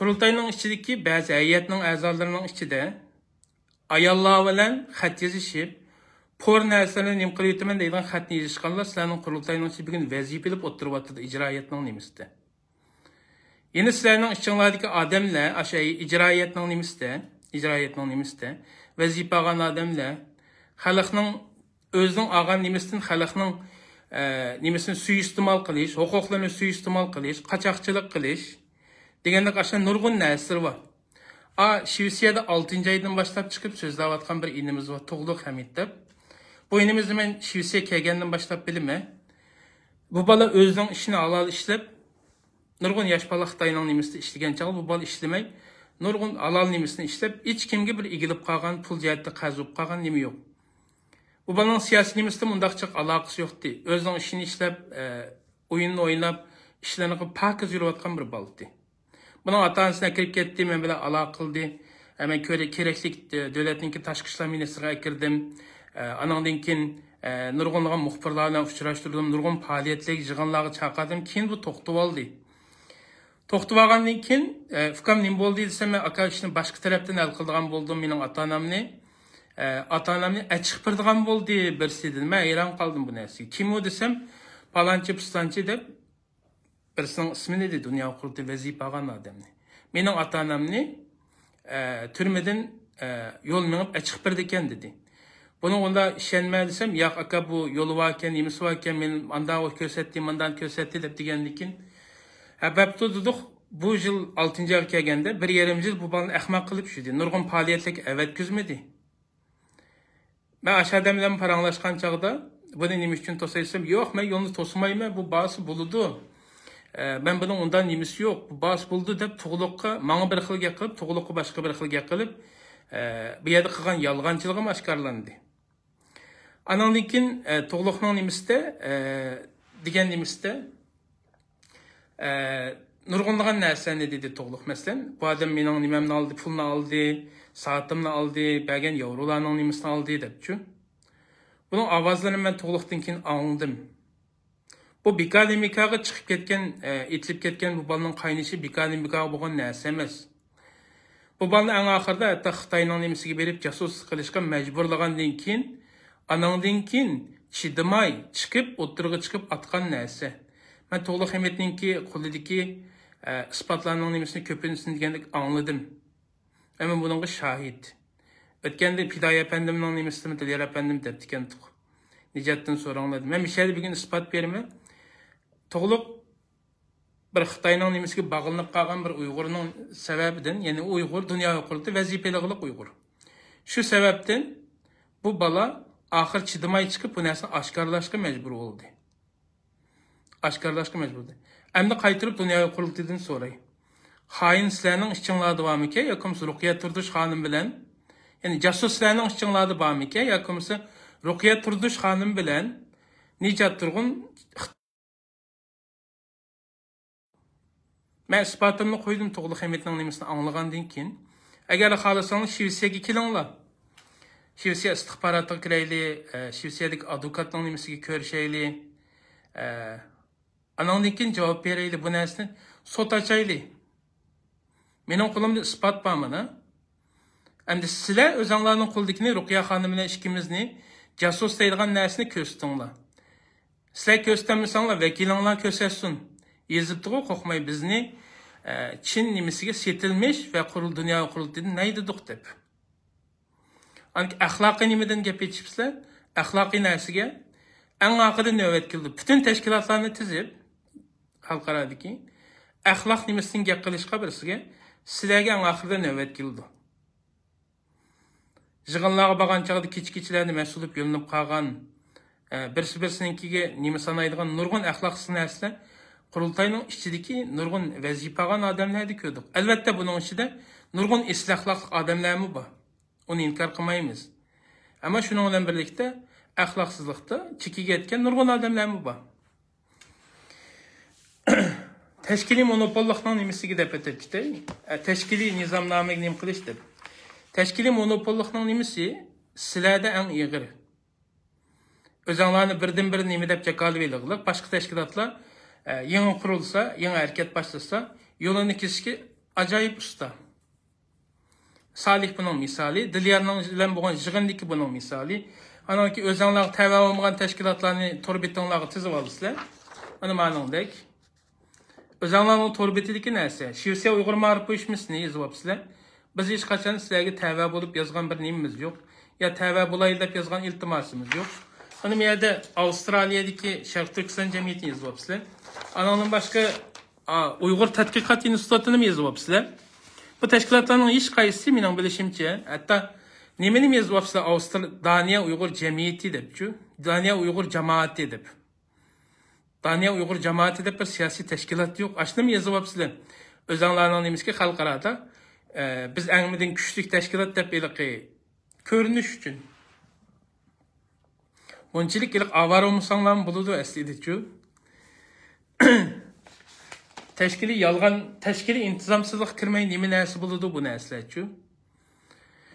قۇرۇلتاينىڭ ئىچىدىكى بەزى ھەيئەتنىڭ ئەزالىرىنىڭ ئىچىدە ئاياللار بىلەن خەت يېزىشىپ، پور نەرسىلەرنى نېمە قىلىۋېتىمەن دەيدىغان خەتنى يېزىشقانلار سىلەرنىڭ قۇرۇلتاينىڭ ئىچىدە بۈگۈن ۋەزىپە ئېلىپ ئولتۇرۇۋاتىدۇ ئىجرائىيەتنىڭ نېمىسىدە. يەنە سىلەرنىڭ ئىچىڭلاردىكى ئادەملەر، ئاشۇ ئىجرائىيەتنىڭ نېمىسىدە، ئىجرائىيەتنىڭ نېمىسىدە ۋەزىپە ئالغان ئادەملەر خەلقنىڭ ئۆزىنىڭ ئالغان نېمىسىدىن خەلقنىڭ، ئە، نېمىسىنى سۇيىئىستېمال قىلىش، ھوقۇقلىرىنى سۇيىئىستېمال قىلىش، قاچاقچىلىق قىلىش دېگەندەك ئاشۇ نۇرغۇن نەرسىلەر بار. ئا، شىۋېتسىيەدە ئالتىنچى ئايدىن باشلاپ چىقىپ سۆزلەۋاتقان بىر ئىنىمىز بار، تۇغلۇق ھەمىد دەپ. بۇ ئىنىمىزنى مەن شىۋېتسىيەگە كەلگەندىن باشلاپ بىلىمەن. بۇ بالا ئۆزىنىڭ ئىشىنى ھالال ئىشلەپ، نۇرغۇن ياش بالا خىتاينىڭ نېمىسىدە ئىشلىگەن چاغدا بۇ بالا ئىشلىمەي، نۇرغۇن ھالال نېمىسىنى ئىشلەپ، ھېچكىمگە بىر ئېگىلىپ قالغان، پۇل جەھەتتە قەرز بولۇپ قالغان نېمە يوق. بۇ بالىنىڭ سىياسىي نېمىسىدە مۇنداق جىق ئالاقىسى يوقتى. ئۆزىنىڭ ئىشىنى ئىشلەپ، ئە، ئويۇنىنى ئويناپ، ئىشلىرىنى قىلىپ پاكىز يۈرۈۋاتقان بىر بالىتى. بۇنىڭ ئاتا-ئانىسىنى ئەكىرىپ كەتتى، مەن بىلەن ئالاقە قىلدى. ئە، مەن كۆرە-، كېرەكلىك، ئە، دۆلەتنىڭكى تاشقى ئىشلار مىنىستىرىغا ئەكىردىم. ئە، ئانىڭدىن كېيىن، ئە، نۇرغۇنلىغان مۇخبىرلار بىلەن ئۇچراشتۇردۇم، نۇرغۇن پائالىيەتلەرگە، يىغىنلارغا چاقىردىم. كېيىن بۇ توختىۋالدى. توختىۋالغاندىن كېيىن، ئە، ئۇكام نېمە بولدى دېسەم، مەن ئاكا ئىشنى باشقا تەرەپتىن ھەل قىلىدىغان بولدۇم، مېنىڭ ئاتا-ئانامنى، ئە، ئاتا-ئانامنى ئەچىقىپ بېرىدىغان بولدى بىرسى دېدى. مەن ھەيران قالدىم بۇ نەرسىگە. كىم ئۇ دېسەم، پالانچى، پۇستانچى دەپ، بىرسىنىڭ ئىسمىنى دېدى، دۇنيا قۇرۇلتىيى ۋەزىپە ئالغان ئادەمنى. مېنىڭ ئاتا-ئانامنى، ئە، تۈرمىدىن، ئە، يول مېڭىپ ئەچىقىپ بېرىدىكەن دېدى. بۇنىڭغا ئۇنداق ئىشەنمە دېسەم، ياق ئاكا، بۇ يولى باركەن، نېمىسى باركەن، مېنى ئانداق كۆرسەتتى، مانداق كۆرسەتتى دەپ دېگەندىن كېيىن، ھە، بەپتۇ دېدۇق، بۇ يىل ئالتىنچى ئايغا كەلگەندە بىر يېرىم يىل بۇ بالىنى ئەخمەق قىلىپ يۈردى، نۇرغۇن پائالىيەتلەرگە ئەۋەتكۈزمىدى. مەن ئاشۇ ئادەم بىلەن پاراڭلاشقان چاغدا، بۇنى نېمە ئۈچۈن توسايسەن؟ يوق، مەن يولنى توسىمايمەن، بۇ بارسا بولىدۇ. ئە، مەن بۇنىڭ ئۇنداق نېمىسى يوق، بۇ بارسا بولىدۇ دەپ تۇغلۇققا ماڭا بىر خىل گەپ قىلىپ، تۇغلۇققا باشقا بىر خىل گەپ قىلىپ، ئە، بۇ يەردە قىلغان يالغانچىلىقىم ئاشكارىلاندى. ئانىڭدىن كېيىن، ئە، تۇغلۇقنىڭ نېمىسىدە، ئە، دېگەن نېمىسىدە، ئە، نۇرغۇنلىغان نەرسىلەرنى دېدى تۇغلۇق. مەسىلەن، بۇ ئادەم مېنىڭ نېمەمنى ئالدى، پۇلنى ئالدى، سائىتىمنى ئالدى، بەرگەن ياۋرولارنىڭ نېمىسىنى ئالدى دەپچۇ. بۇنىڭ ئاۋازلىرىنى مەن تۇغلۇقتىن كېيىن ئاڭلىدىم. بۇ بىكار نېمىكاغا چىقىپ كەتكەن، ئە، ئېتىلىپ كەتكەن بۇ بالىنىڭ قاينىشى بىكار نېمىكاغا بولغان نەرسە ئەمەس. بۇ بالىنى ئەڭ ئاخىرىدا ھەتتا خىتاينىڭ نېمىسىگە بېرىپ جاسۇسلۇق قىلىشقا مەجبۇرلىغاندىن كېيىن، ئانىڭدىن كېيىن چىدىماي چىقىپ، ئوتتۇرىغا چىقىپ ئاتقان نەرسە. مەن تۇغلۇق ھېمىتنىڭكى قولىدىكى، ئە، ئىسپاتلارنىڭ نېمىسىنى كۆپىنچىسىنى دېگەندەك ئاڭلىدىم. ھەممە بۇنىڭغا شاھىت. ئۆتكەندە پىدائىي ئەپەندىمنىڭ نېمىسىدىمۇ، دىليار ئەپەندىم دەپتىكەنتۇق. نىجاتتىن سوراڭلار دېدى. مەن مۇشۇ يەردە بۈگۈن ئىسپات بېرىمەن. تۇغلۇق بىر خىتاينىڭ نېمىسىگە باغلىنىپ قالغان بىر ئۇيغۇرنىڭ سەۋەبىدىن، يەنى ئۇيغۇر دۇنيا قۇرۇلتىيى ۋەزىپىلىك ئۇيغۇر. شۇ سەۋەبتىن بۇ بالا ئاخىر چىدىماي چىقىپ، بۇ نەرسىنى ئاشكارىلاشقا مەجبۇر بولدى. ئاشكارىلاشقا مەجبۇر بولدى. ئەمدى قايتۇرۇپ دۇنيا قۇرۇلتىيىدىن سوراي. خائىن سىلەرنىڭ ئىچىڭلاردا بارمىكەن ياكى بولمىسا رۇقىيە تۇردۇش خانىم بىلەن، يەنى جاسۇس سىلەرنىڭ ئىچىڭلاردا بارمىكەن ياكى بولمىسا رۇقىيە تۇردۇش خانىم بىلەن نىجات تۇرغۇن. مەن ئىسپاتىمنى قويدۇم تۇغلۇق ھەمىتنىڭ نېمىسىنى ئاڭلىغاندىن كېيىن. ئەگەر خالىساڭلار شىۋېتسىيەگە كېلىڭلار. شىۋېتسىيە ئىستىخباراتىغا كىرەيلى، ئە، شىۋېتسىيەدىكى ئادۋوكاتنىڭ نېمىسىگە كۆرۈشەيلى. ئە، ئاناڭدىن كېيىن جاۋاب بېرەيلى. بۇ نەرسىنى سوت ئاچايلى. مېنىڭ قولۇمدا ئىسپات بار مانا. ئەمدى سىلەر ئۆزۈڭلارنىڭ قولىدىكىنى، رۇقىيە خانىم بىلەن ئىككىمىزنى جاسۇس دەيدىغان نەرسىنى كۆرسىتىڭلار. سىلەر كۆرسىتەلمىسەڭلار، ۋەكىلىڭلار كۆرسەتسۇن. يېزىپتىغۇ، قورقماي بىزنى، ئە، چىن نېمىسىگە سېتىلمىش ۋە قۇرۇل-، دۇنيا قۇرۇلتىيىدىن نەيدىدۇق دەپ. ئەخلاقىي نېمىدىن گەپ ئېچىپسىلەر؟ ئەخلاقىي نەرسىگە ئەڭ ئاخىرىدا نۆۋەت كېلىدۇ. پۈتۈن تەشكىلاتلارنى تىزىپ، خەلقئارادىكى ئەخلاق نېمىسىدىن گەپ قىلىشقا بىرسىگە، سىلەرگە ئەڭ ئاخىرىدا نۆۋەت كېلىدۇ. يىغىنلارغا بارغان چاغدا كېچە-كېچىلەردە مەست بولۇپ يۆلىنىپ قالغان، ئە، بىرسى-بىرسىنىڭكىگە نېمە سانايدىغان نۇرغۇن ئەخلاقسىز نەرسىلەر قۇرۇلتاينىڭ ئىچىدىكى نۇرغۇن ۋەزىپە ئالغان ئادەملەردە كۆردۇق. ئەلۋەتتە، بۇنىڭ ئىچىدە نۇرغۇن ئېسىل ئەخلاقلىق ئادەملەرمۇ بار. ئۇنى ئىنكار قىلمايمىز. ئەمما شۇنىڭ بىلەن بىرلىكتە ئەخلاقسىزلىقتا چېكىگە يەتكەن نۇرغۇن ئادەملەرمۇ بار. تەشكىلىي مونوپوللۇقنىڭ نېمىسىگە دەپ ئۆتۈپ كېتەي. ئە، تەشكىلىي نىزامنامىگە نېمە قىلىش دەپ. تەشكىلىي مونوپوللۇقنىڭ نېمىسى سىلەردە ئەڭ ئېغىر. ئۆزۈڭلارنى بىردىنبىر نېمە دەپ جاكارلىۋېلىڭلار. باشقا تەشكىلاتلار، ئە، يېڭى قۇرۇلسا، يېڭى ھەرىكەت باشلىسا، يولىنى كېسىشكە ئاجايىپ ئۇستا. سالىھ بۇنىڭ مىسالى، دىليارنىڭ بىلەن بولغان يىغىندىكى بۇنىڭ مىسالى. ئانىڭكى ئۆزۈڭلارغا تەۋە بولمىغان تەشكىلاتلارنى تور بېتىڭلارغا تىزىۋالىسىلەر. ئانا مانىڭدەك. ئۆزۈڭلارنىڭ تور بېتىدىكى نەرسە. شىۋېتسىيە ئۇيغۇر مائارىپ ئۇيۇشمىسىنى يېزىۋاپسىلەر. بىز ھېچقاچان سىلەرگە تەۋە بولۇپ يازغان بىر نېمىمىز يوق. يا تەۋە بولايلى دەپ يازغان ئىلتىماسىمىز يوق. ئانا بۇ يەردە ئاۋسترالىيەدىكى شەرقىي تۈركىستان جەمئىيىتىنى يېزىۋاپسىلەر. ئانىڭدىن باشقا، ئا، ئۇيغۇر تەتقىقات ئىنستىتۇتىنىمۇ يېزىۋاپسىلەر. بۇ تەشكىلاتلارنىڭ ھېچقايسىسى مېنىڭ بىلىشىمچە، ھەتتا نېمىنىمۇ يېزىۋاپسىلەر، ئاۋستر-، دانىيە ئۇيغۇر جەمئىيىتى دەپچۇ، دانىيە ئۇيغۇر جامائىتى دەپ. دانىيە ئۇيغۇر جامائىتى دەپ بىر سىياسىي تەشكىلات يوق. ئاشۇنىمۇ يېزىۋاپسىلەر. ئۆزۈڭلارنىڭ نېمىسىكى خەلقئارادا، ئە، بىز ئەڭمىدىن كۈچلۈك تەشكىلات دەپ ھېلىقى كۆرۈنۈش ئۈچۈن. بۇنچىلىك ھېلىقى ئاۋارە بولمىساڭلارمۇ بولىدۇ ئەسلىدىچۇ. تەشكىلىي يالغان، تەشكىلىي ئىنتىزامسىزلىققا كىرمەي نېمە نەرسە بولىدۇ بۇ نەرسىلەرچۇ؟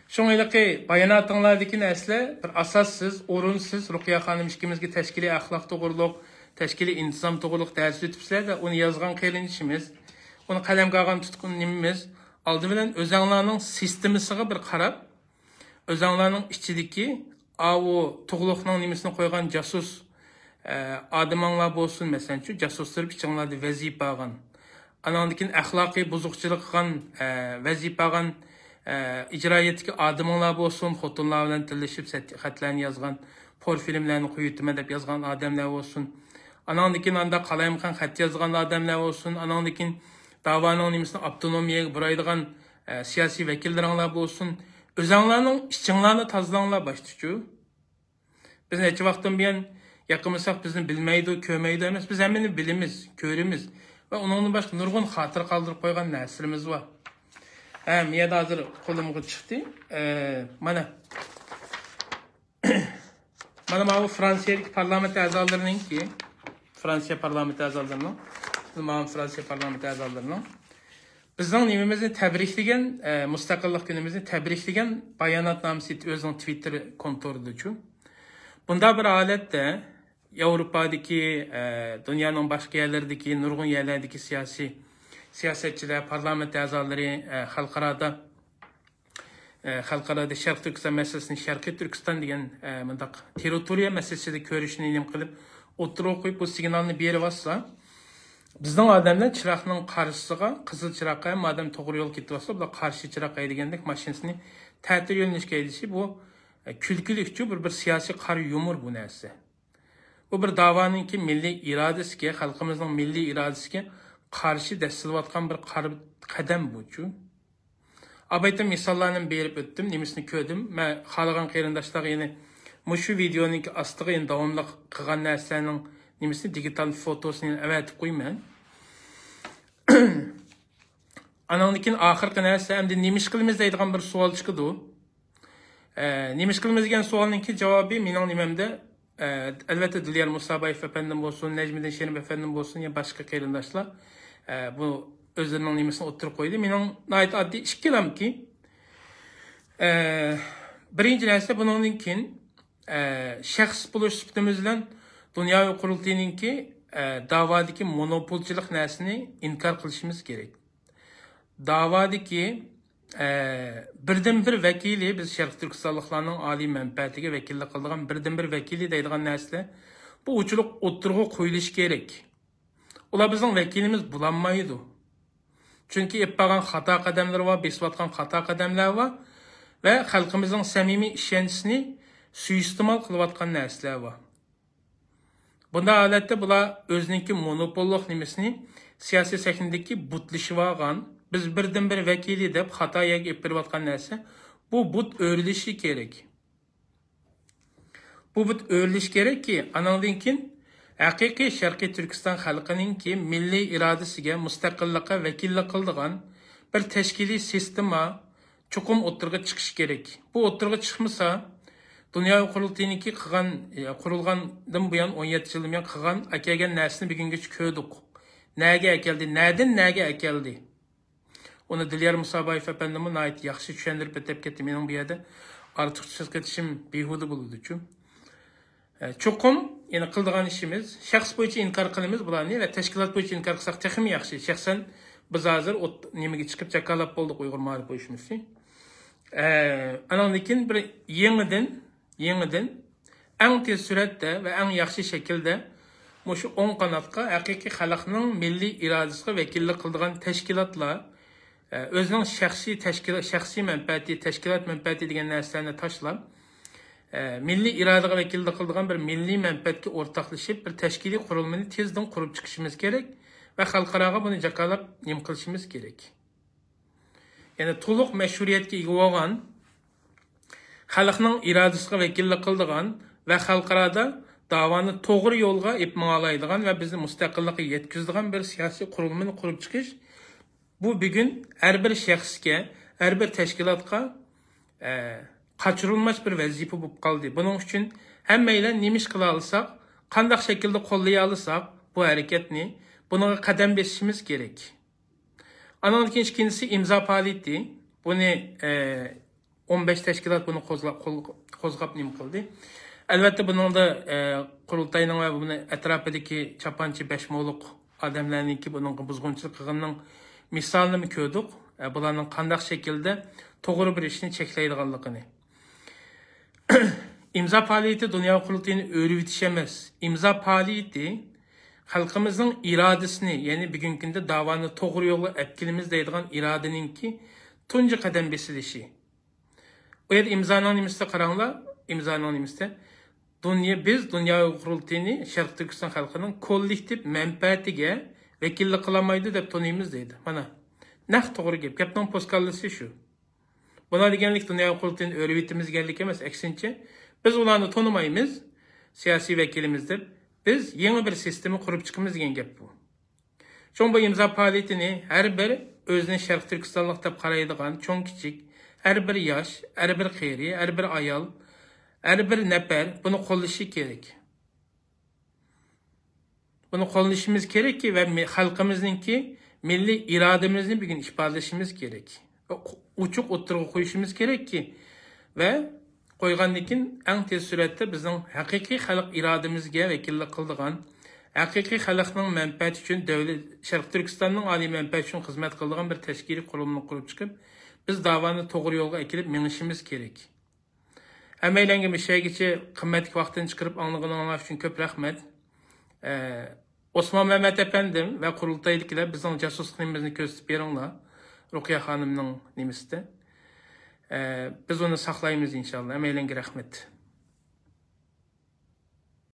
شۇڭا ھېلىقى باياناتىڭلاردىكى نەرسىلەر بىر ئاساسسىز، ئورۇنسىز. رۇقىيە خانىم ئىككىمىزگە تەشكىلىي ئەخلاق توغرۇلۇق، تەشكىلىي ئىنتىزام توغرۇلۇق دەرس ئۆتۈپسىلەر-دە، ئۇنى يازغان قېرىندىشىمىز، ئۇنى قەلەمگە ئالغان تۇتقۇن نېمىمىز. ئالدى بىلەن ئۆزەڭلارنىڭ سىستېمىسىغا بىر قاراپ، ئۆزەڭلارنىڭ ئىچىدىكى ئاۋۇ تۇغلۇقنىڭ نېمىسىنى قويغان جاسۇس، ئە، ئادىمىڭلار بولسۇن، مەسىلەنچۇ، جاسۇسلىرى ئىچىڭلاردا ۋەزىپە ئالغان. ئاناندىن كېيىن ئەخلاقىي بۇزۇقچىلىق قىلغان، ئە، ۋەزىپە ئالغان، ئە، ئىجرائىيەتتىكى ئادىمىڭلار بولسۇن، خوتۇنلار بىلەن تىللىشىپ سەت-، خەتلەرنى يازغان، پور فىلىملەرنى قويۇۋېتىمەن دەپ يازغان ئادەملەر بولسۇن. ئاناندىن كېيىن ئاندا قالايمىقان خەت يازغان ئادەملەر بولسۇن. ئاناندىن كېيىن داۋانىڭ نېمىسىنى ئاپتونومىيەگە بۇرايدىغان، ئە، سىياسىي ۋەكىللىرىڭلار بولسۇن. ئۆزەڭلارنىڭ ئىچىڭلارنى تازىلاڭلار باشتىچۇ. بىز نەچچە ۋاقىتتىن بۇيان ياقىمىساق بىزنى بىلمەيدۇ، كۆرمەيدۇ ئەمەس، بىز ھەممىنى بىلىمىز، كۆرىمىز. ۋە ئۇنىڭدىن باشقا نۇرغۇن خاتىرە قالدۇرۇپ قويغان نەرسىلىرىمىز بار. ھە، مىيەدە ھازىر قولۇمغا چىقتى. ئە، مانا. مانا ماۋۇ فرانسىيەدىكى پارلامېنت ئەزالىرىنىڭكى، فرانسىيە پارلامېنت ئەزالىرىنىڭ، ماۋۇ فرانسىيە پارلامېنت ئەزالىرىنىڭ بىزنىڭ نېمىمىزنى تەبرىكلىگەن، ئە، مۇستەقىللىق كۈنىمىزنى تەبرىكلىگەن باياناتنامىسى ئۆزىنىڭ تىۋىتتېر كونتورىدىچۇ. بۇنداق بىر ھالەتتە ياۋروپادىكى، ئە، دۇنيانىڭ باشقا يەرلىرىدىكى، نۇرغۇن يەرلەردىكى سىياسىي، سىياسەتچىلەر، پارلامېنت ئەزالىرى، ئە، خەلقئارادا، ئە، خەلقئارادا شەرقىي تۈركىستان مەسىلىسىنى شەرقىي تۈركىستان دېگەن، ئە، مۇنداق تېررىتورىيە مەسىلىسىدە كۆرۈشىنى نېمە قىلىپ ئوتتۇرىغا قويۇپ، بۇ سىگنالنى بېرىۋاتسا، بىزنىڭ ئادەملەر چىراغنىڭ قارشىسىغا، قىزىل چىراغقا، ھەممە ئادەم توغرا يول كېتىۋاتسا، بۇلار قارشى چىراغ ھەيدىگەندەك ماشىنىسىنى تەتۈر يۆنىلىشكە ھەيدىشى، بۇ، ئە، كۈلكىلىكچۇ، بىر، بىر سىياسىي قارا يۇمۇر بۇ نەرسە. بۇ بىر داۋانىڭكى مىللىي ئىرادىسىگە، خەلقىمىزنىڭ مىللىي ئىرادىسىگە قارشى دەسسىلىۋاتقان بىر قارا قەدەم بۇچۇ. ئاۋايتىم مىساللارنى بېرىپ ئۆتتۈم، نېمىسىنى كۆردۈم. مەن خالىغان قېرىنداشلارغا يەنە مۇشۇ ۋىدېئونىڭكى ئاستىغا يەنە داۋاملىق قىلغان نەرسىلەرنىڭ نېمىسىنى، دىگىتال فوتوسىنى يەنە ئەۋەتىپ قويىمەن. ئانىڭدىن كېيىن ئاخىرقى نەرسە، ئەمدى نېمە ئىش قىلىمىز دەيدىغان بىر سوئال چىقىدۇ. ئە، نېمە ئىش قىلىمىز دېگەن سوئالنىڭكى جاۋابى مېنىڭ نېمەمدە، ئە، ئەلۋەتتە، دىليار مۇسابايېف ئەپەندىم بولسۇن، نەجمىدىن شېرىپ ئەپەندىم بولسۇن، يا باشقا قېرىنداشلار، ئە، بۇ ئۆزلىرىنىڭ نېمىسىنى ئوتتۇرىغا قويدى. مېنىڭ ناھايىتى ئاددىي ئىككىلامكى، ئە، بىرىنچى نەرسە، بۇنىڭدىن كېيىن، ئە، شەخس بولۇش سۈپىتىمىز بىلەن دۇنياۋى قۇرۇلتىيىنىڭكى، ئە، داۋادىكى مونوپولچىلىق نەرسىنى ئىنكار قىلىشىمىز كېرەك. داۋادىكى، ئە، بىردىنبىر ۋەكىلى، بىز شەرقىي تۈركىستانلىقلارنىڭ ئالىي مەنپەئەتىگە ۋەكىللىك قىلىدىغان بىردىنبىر ۋەكىلى دەيدىغان نەرسىلەر بۇ ئوچۇق ئوتتۇرىغا قويۇلۇشى كېرەك. ئۇلار بىزنىڭ ۋەكىلىمىز بولالمايدۇ. چۈنكى ئېلىپ بارغان خاتا قەدەملىرى بار، بېسىۋاتقان خاتا قەدەملەر بار ۋە خەلقىمىزنىڭ سەمىمىي ئىشەنچىسىنى سۇيىئىستېمال قىلىۋاتقان نەرسىلەر بار. بۇنداق ھالەتتە بۇلار ئۆزىنىڭكى مونوپوللۇق نېمىسىنى، سىياسىي سەھنىدىكى بۇتلىشىۋالغان، بىز بىردىنبىر ۋەكىلى دەپ خاتا يەرگە ئېلىپ بېرىۋاتقان نەرسە، بۇ بۇت ئۆرۈلۈشى كېرەك. بۇ بۇت ئۆرۈلۈشى كېرەككى، ئانىڭدىن كېيىن ھەقىقىي شەرقىي تۈركىستان خەلقىنىڭكى مىللىي ئىرادىسىگە، مۇستەقىللىققا ۋەكىللىك قىلىدىغان بىر تەشكىلىي سىستېما، چوقۇم ئوتتۇرىغا چىقىشى كېرەك. بۇ ئوتتۇرىغا چىقمىسا، دۇنيا قۇرۇلتىيىنىڭكى قىلغان، قۇرۇلغاندىن بۇيان، ئون يەتتە يىلدىن بۇيان قىلغان، ئەكەلگەن نەرسىنى بۈگۈنگىچە كۆردۇق. نەگە ئەكەلدى؟ نەدىن نەگە ئەكەلدى؟ ئۇنى دىليار مۇسابايېف ئەپەندىمۇ ناھايىتى ياخشى چۈشەندۈرۈپ ئۆتۈپ كەتتى. مېنىڭ بۇ يەردە ئارتۇقچە سۆز قېتىشىم بىھۇدە بولىدۇچۇ. ئە، چوقۇم، يەنە قىلىدىغان ئىشىمىز، شەخس بويىچە ئىنكار قىلىمىز بۇلارنى ۋە تەشكىلات بويىچە ئىنكار قىلساق تېخىمۇ ياخشى. شەخسەن بىز ھازىر ئوت-، نېمىگە چىقىپ جاكارلاپ بولدۇق ئۇيغۇر مائارىپ ئۇيۇشمىسى. ئە، ئانىڭدىن كېيىن بىر يېڭىدىن، يېڭىدىن ئەڭ تېز سۈرئەتتە ۋە ئەڭ ياخشى شەكىلدە مۇشۇ ئوڭ قاناتقا، ھەقىقىي خەلقنىڭ مىللىي ئىرادىسىغا ۋەكىللىك قىلىدىغان تەشكىلاتلار، ئە، ئۆزىنىڭ شەخسىي تەشكىلات، شەخسىي مەنپەئەتى، تەشكىلات مەنپەئەتى دېگەن نەرسىلەرنى تاشلاپ، ئە، مىللىي ئىرادىگە ۋەكىللىك قىلىدىغان بىر مىللىي مەنپەئەتكە ئورتاقلىشىپ، بىر تەشكىلىي قۇرۇلمىنى تېزدىن قۇرۇپ چىقىشىمىز كېرەك ۋە خەلقئاراغا بۇنى جاكارلاپ نېمە قىلىشىمىز كېرەك. يەنى تولۇق مەشھۇرىيەتكە ئىگە بولغان، خەلقنىڭ ئىرادىسىغا ۋەكىللىك قىلىدىغان ۋە خەلقئارادا داۋانى توغرا يولغا ئېلىپ ماڭالايدىغان ۋە بىزنى مۇستەقىللىققا يەتكۈزىدىغان بىر سىياسىي قۇرۇلمىنى قۇرۇپ چىقىش، بۇ بۈگۈن ھەر بىر شەخسكە، ھەر بىر تەشكىلاتقا، ئە، قاچۇرۇلماس بىر ۋەزىپە بولۇپ قالدى. بۇنىڭ ئۈچۈن ھەممەيلەن نېمە ئىش قىلالىساق، قانداق شەكىلدە قوللىيالىساق بۇ ھەرىكەتنى، بۇنىڭغا قەدەم بېسىشىمىز كېرەك. ئانىڭدىن كېيىن ئىككىنچىسى ئىمزا پائالىيىتى. بۇنى، ئە، ئون بەش تەشكىلات بۇنى قوزغاپ، قول-، قوزغاپ نېمە قىلدى. ئەلۋەتتە، بۇنىڭدا، ئە، قۇرۇلتاينىڭ ۋە بۇنى ئەتراپىدىكى چاپانچى بەشمۇلۇق ئادەملەرنىڭكى بۇنىڭغا بۇزغۇنچىلىق قىلغىنىنىڭ مىسالىنىمۇ كۆردۇق. ئە، بۇلارنىڭ قانداق شەكىلدە توغرا بىر ئىشنى چەكلەيدىغانلىقىنى. ئىمزا پائالىيىتى دۇنيا قۇرۇلتىيىنى ئۆرۈۋېتىش ئەمەس. ئىمزا پائالىيىتى خەلقىمىزنىڭ ئىرادىسىنى، يەنى بۈگۈنكى كۈندە داۋانى توغرا يولغا ئەپ كېلىمىز دەيدىغان ئىرادىنىڭكى تۇنجى قەدەم بېسىلىشى. ئۇ يەردە ئىمزانىڭ نېمىسىدە قاراڭلار، ئىمزانىڭ نېمىسىدە، دۇنيا، بىز دۇنيا قۇرۇلتىيىنى شەرقىي تۈركىستان خەلقىنىڭ كوللېكتىپ مەنپەئەتىگە ۋەكىللىك قىلالمايدۇ دەپ تونۇيمىز دەيدۇ. مانا، نەق توغرا گەپ. گەپنىڭ پوسكاللىسى شۇ. بۇلار دېگەنلىك دۇنيا قۇرۇلتىيىنى ئۆرۈۋېتىمىز دېگەنلىك ئەمەس، ئەكسىنچە، بىز ئۇلارنى تونۇمايمىز. سىياسىي ۋەكىلىمىز دەپ، بىز يېڭى بىر سىستېما قۇرۇپ چىقىمىز دېگەن گەپ بۇ. شۇڭا بۇ ئىمزا پائالىيىتىنى ھەر بىر ئۆزىنى شەرقىي تۈركىستانلىق دەپ قارايدىغان چوڭ كىچىك، ھەر بىر ياش، ھەر بىر قېرى، ھەر بىر ئايال، ھەر بىر نەپەر بۇنى قوللىشى كېرەك. بۇنى قوللىشىمىز كېرەككى ۋە مە-، خەلقىمىزنىڭكى مىللىي ئىرادىمىزنى بۈگۈن ئىپادىلىشىمىز كېرەك. ئوچۇق ئوتتۇرىغا قويۇشىمىز كېرەككى ۋە قويغاندىن كېيىن ئەڭ تېز سۈرئەتتە بىزنىڭ ھەقىقىي خەلق ئىرادىمىزگە ۋەكىللىك قىلىدىغان، ھەقىقىي خەلقنىڭ مەنپەئەتى ئۈچۈن دۆلەت، شەرقىي تۈركىستاننىڭ ئالىي مەنپەئەتى ئۈچۈن خىزمەت قىلىدىغان بىر تەشكىلىي قۇرۇلمىنى قۇرۇپ چىقىپ، بىز داۋانى توغرا يولغا ئەكېلىپ مېڭىشىمىز كېرەك. ھەممەيلەنگە مۇشەگىچە قىممەتلىك ۋاقتىنى چىقىرىپ ئاڭلىغىنىڭلار ئۈچۈن كۆپ رەھمەت. ئە، ئوسمان مەمەت ئەپەندىم ۋە قۇرۇلتايدىكىلەر بىزنىڭ جاسۇسلۇق نېمىمىزنى كۆرسىتىپ بېرىڭلار. رۇقىيە خانىمنىڭ نېمىسىدە. ئە، بىز ئۇنى ساقلايمىز ئىنشاللا. ھەممەيلەنگە رەھمەت.